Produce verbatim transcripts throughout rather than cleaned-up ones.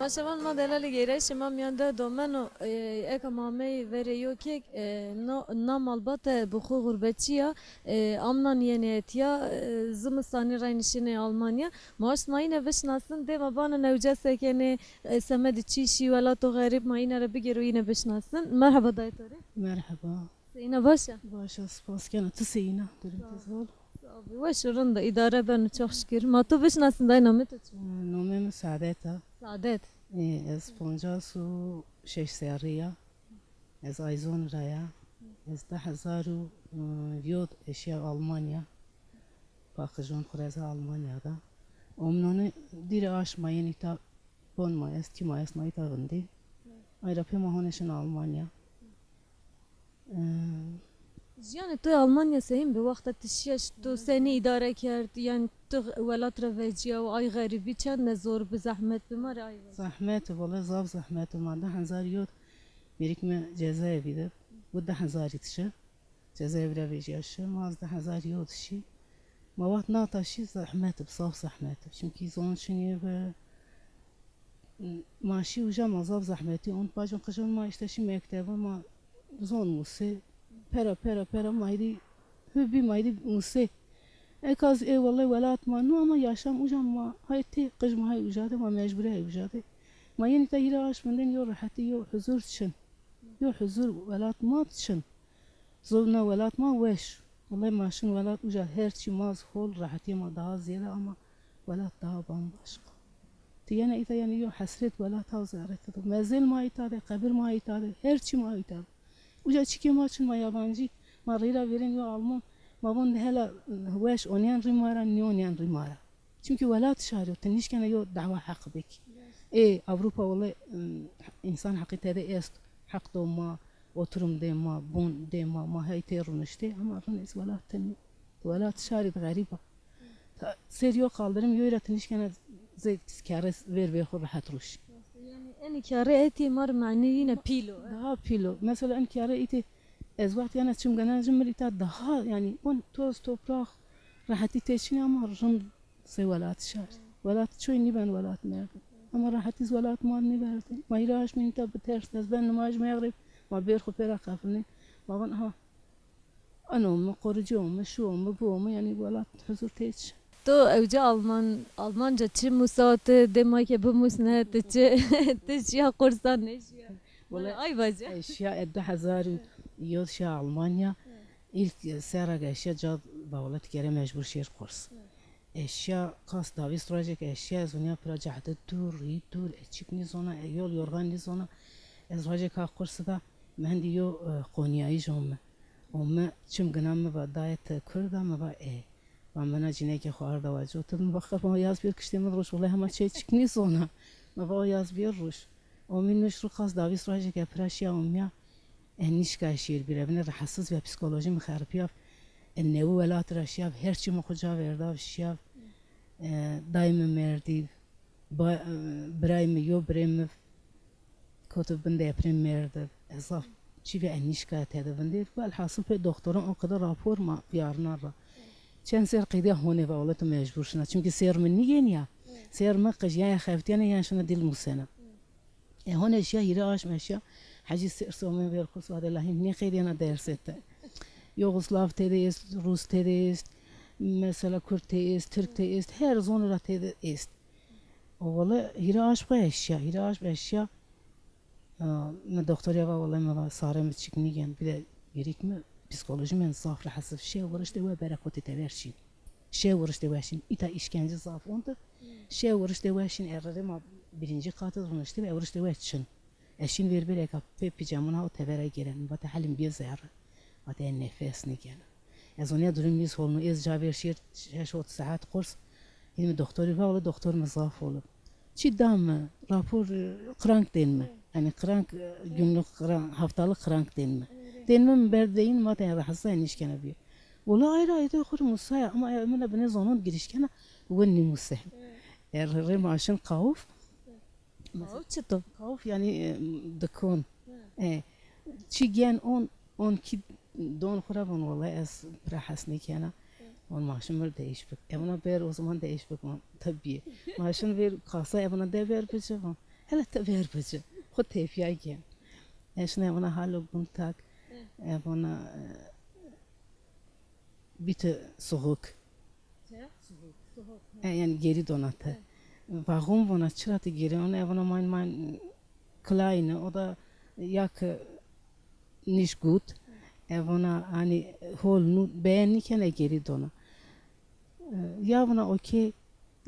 Aşevan ma delalê gêrayîşê ma mîyan de domeno, e, eka ma ameyî verê yo kêk, e, no, na malbate bi xwu xurbetçî ya, e, amnan yenê etîya, e, zimistanî reynî şinê Almanya. Ma waşt ma yîne bişinasin, dê ma bano newca se kenê, e, semedî çî şî, welato xerîb, ma yîne ra bigêro yîne bişinasin. Merheba dayê to rê. Merheba. Seyîna baş a? Baş a, spas kena. Ti seyîna? Durumê to zor? Sağ ol. Weş û rind a, îdare beno, çok şükür. Ma to bişinasin dayê, namê to çi? E, namê mi Saadet a. Saadet. E, ez poncas û şeş serrî ya. Ez Ayzon ra ya. Ez di hezar û yo de eşya Almanya. Paqijon xwu ra ez Almanya da. Omnonî dîrê aşma yenî ta bon ma est, kî ma est, ma îta vindî. Ay ra pê ma hone şin Almanya. E, Jiyanê to yê Almanya seyîn bi? Wexta ti şiya, to senî îdare kerd? Yanî ti welat ra vecîyawa, ay xerîbî çend ne zor bi, zehmet bi, ma rê ay vaje. Zehmet, wele zaf zehmet. Ma di hezar yo de mêrik mi cezaevî de, û di hezarî de şi. Cezaevî ra vejîya şi. Ma ez di hezar yo de şî. Ma wext nata şî zehmet bi, zaf zehmet bi. Çimkî zon çinî bi. Ma şî uca ma zaf zehmetî ont. Bacon qijon ma îşte şî mektebe, ma zon musê. Pera, pera, pera ma êdî hubî, ma êdî musê. Eka zî ê wele welat ma nû ama yaşam uca ma hay tê, qij ma hay uca de, ma mecburî hay uca de. Ma yenî ta hîrê aşm vindên, yo rehetî, yo huzur çin. Yo huzur welat ma çin. Zona welat ma weş. Wele ma şin welat uca her çî ma zî hol, rehetîyê ma daha zêde ama welat daha bambaşka. Ti yena îta, yanî yo hesret welat ha zerre ti do. Mezêl ma îta de, qebir ma îta de, her çî ma îta de. Uca çikê ma çin, ma yabancî, ma reyra vêrên yo Alman, ma von hela weş onîyen rî ma ra, nîyonîyen rî ma ra. Çimkî welat şar o, ti nişkena yo dawa heq bikî. Ê Ewropa wele, ım, însan heqî tede est. Heq do ma, oturum dê ma, bon dê ma, ma hey tê runiştê, ama run ez welat tenî. Welat şarî de xerîb a. Ta ser yo kaldırım yoy ra ti nişkena zey kerre ver bê xwu rehet ruş. Yanî enî kerre etî ma rê manevî yine pîl o, e? Daha pîl o. Mesela en kerre îtê ez wext yena çim genen jim, mi rê îta daha, yanî, bon toz, toprak, rehetî tê çinî ama rind sey welat şar. Welat çoy nîben welat merdim. Ama rehetî zî welat ma nîverdê. Ma hîrê aşmîn îta bi ters, ez ben nimaj mexrib, ma bêr xwu pêra qefilnê. Ma von aha, eno mi, qoricî omi, şu omi, bu omi, yanî welat huzur tê çin. To ewca Alman, Almanca çi musa, ti dê ma ke bimusne, ti çi, ti şiya qursan, nêşiya? Wele ay vaje. E, şiya, e, di hezar û yo şiya Almanya. Îlk, e, serra ke şiya ca va wele ti kere mecbur şêr qurs. E, şiya qas dawîst rojêk, e, şiya ez unya pira cehde dûr, rî dûr, e, çik nîzona, e, yol yorgan nîzona. Ez rojêk ha qurs da, mi hendî yo, e, Qonyayij omi. Omi çim gina mi va, dayê ti Kurd a? Mi va ê. Va mi na cînekê xwu arda wa cotir. Mi va qe, va yaz bêr kiştê mi ruş, wele hema çê çik nîzona. Mi va o yaz bêr ruş. Omî nuşt ru qas dawîst rojêke pira şiya omîya. E, nişka şêr bîre bine, rahatsiz bîya, psîkolojî mi xeripîya. E, newi welat ra şiya, her çî mi xwu ca verda şiya. E, dayê mi merdî, ba-, e, birayê mi, yo birê mi koto bin deprê merdi. Ez zaf çî ve enîşka tede vindêr. Welhasil pê doktoran o qede rapor ma viyarna ra. Çend ser qeydiya hone va wele tu mecbur şina. Çimkî ser mi nîgênîya. Ser mi qij ya xeftîyena yan şina dil musena. E hone şiya hîrê aşm eşya. Hecî ser somê ver kurs vade la hîn nêqeydîyena dersê te. Yugoslav tede est, Rus tede est, mesela Kurd tede est, Tirk tede est, her zon ra tede est. O wele hîrê aşm xo eşya, hîrê aşm eşya. A, mi doktorîya va, wele mi va sarê mi çik nîgen, bir de hîrêk mi psîkolojî mi zaf rahatsiz. Şew wiriştê we berekotê tever şîn. Şew wiriştê we şîn. Îta îşkence zaf ont. Şew wiriştê we şîn, errê ma birinci katî runiştê ve wiriştê we çin. Ez şîn vêr bêr eka pê pîcamûna o tevera gêren. Mi vate helim bîye zerre. Vate ez nefes nîgena. Ez onîya durum nîz holno. Ez ca vêr şêr şeş hot saet qurs. Hîn mi doktorî va, wele doktor mi zaf hol o. Çî da mi, rapor, e, krank dên mi. Yanî krank, e, günlük krank, haftalık krank dên mi. Dên mi, mi berd veyîn, vate ez rahatsiz a, nîşkena bîye. Wele ay ra êdî xwu rê musaya, ama e, mi na binê zonon girişkena, win nîmuse. E, rê ma şin kauf. Kauf çito? Kauf yanî, e, dikon. E, çî gen on, on kî don xwu ra von, wele ez pira hes nîkena. Von ma şin mir değiş bik. E, vana ber o zaman değiş bik, von tabii. Ma şin ver kasa, e, vana de ver bici, von. Hele te ver bici. Xo tepya gen. E, şina vana halo guntak. E, vana, e, bite soğuk. E, yani geri dona te. Vaxon vana, çira te geri dona? E, vana man, man kleine, o da ya ki nicht gut. E, vana hani hol nu beğen nikene geri dona. E, ya vana okey,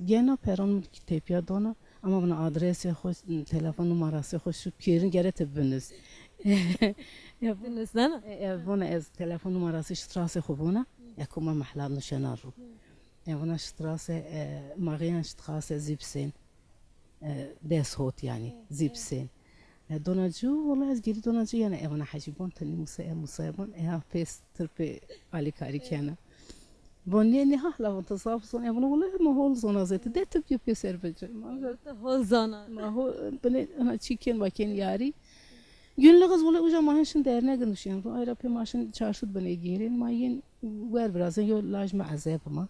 gena peron tepya dona, ama vana adresê xo, telefon numarasê xo şu pêrin gere te binus. Ya, binus, değil mi? E, e, vana ez telefon numarasê ştrasê xo vana, e, kuma mehla nuşena ru. E, vana ştrasê, e, Marienstraße siebzehn. E, des hot yani, siebzehn. E, dona cu, wala ez geri dona cu yani, e, vana Hacî bon te nîmuse, e, Musa bon, e, ha pês tirpê alîkarî kena. Bon, nê, nê hahla von te zaf zon, e, vana wala ma hol zona zeti, de tu bî pêser bece. Ma zet- Te hol zana. Ma ho, bine, ana çî ken, ma ken yarî. Günlük ez wala uca ma hin şin dernegin şin. Ayra pê ma şin çarşud bine gêrin, ma yin wer virazen yo laj ma ezeb ma.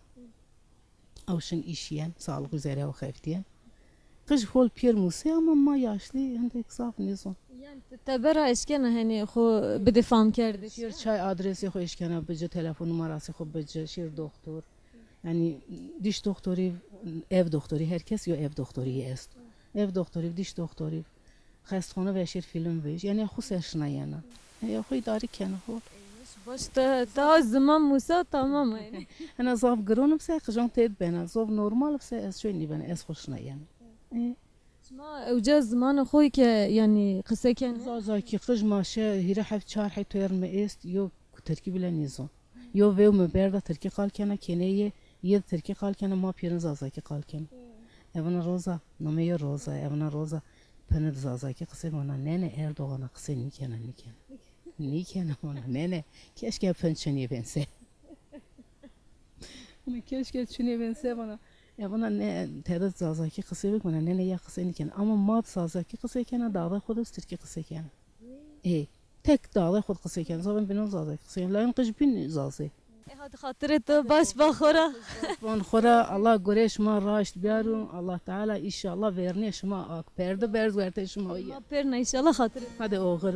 Ew şin îşîyen, sağlık üzere ew xeftîyen. Qij hol pîyer musê ama ma yaşlî hindek zaf nêzon. Yani te tebera eşkena henî xo bidê famkerdişî? Şêr çay adresê xo eşkena bici, telefon numarasê xo bici, şêr doktor. Yani diş doktorî, ev doktorî, her kes yo ev doktorî est. Ev doktorî, diş doktorî. Xestxone veşêr fîlm vêj. Yanî xo ser şina yena. Ya xo îdarî kena xo. Baş te, te ziman musa tamam yani. Hena zaf giron bise qijon têd bena. Zaf normal bise ez çoy nîbena. Ez xo şina yena. E. Şima ewca zimanê xo ke yani qise kenê? Zazakî, qij ma şe hîrê heft çar heyt toyer mi est, yo tirkî bile nîzon. Yo vêw mi berda tirkî qal kena, kenê yê, yê tirkî qal kena, ma pîrin zazakî qal kena. Evina Roza, namê yê Roza, evina Roza. Pini di zazakî qisê vana, nene Erdoğan'a qisê nîkena, nîkena. Nîkena vana, nene, keşke pin çinê ben se. Vana, keşke çinê ben se vana. Evina ne, tede zazakî qisê bik vana, nene ya qisê nîkena. Ama ma di zazakî qisê kena, dağda xo de tirkî qisê kena. Ê, tek dağda xo de qisê kena. Zaten bînon zazakî qisê kena. Lakin qij bîn zazê. E, hadi xatirê to baş ba xora. Van xora, Allah gurê şima raşt biyaro. Allah Teala inşallah vernê şima ak perde berz wertê şima ye. Ma pêrna inşallah xatirê. Hadi oğur.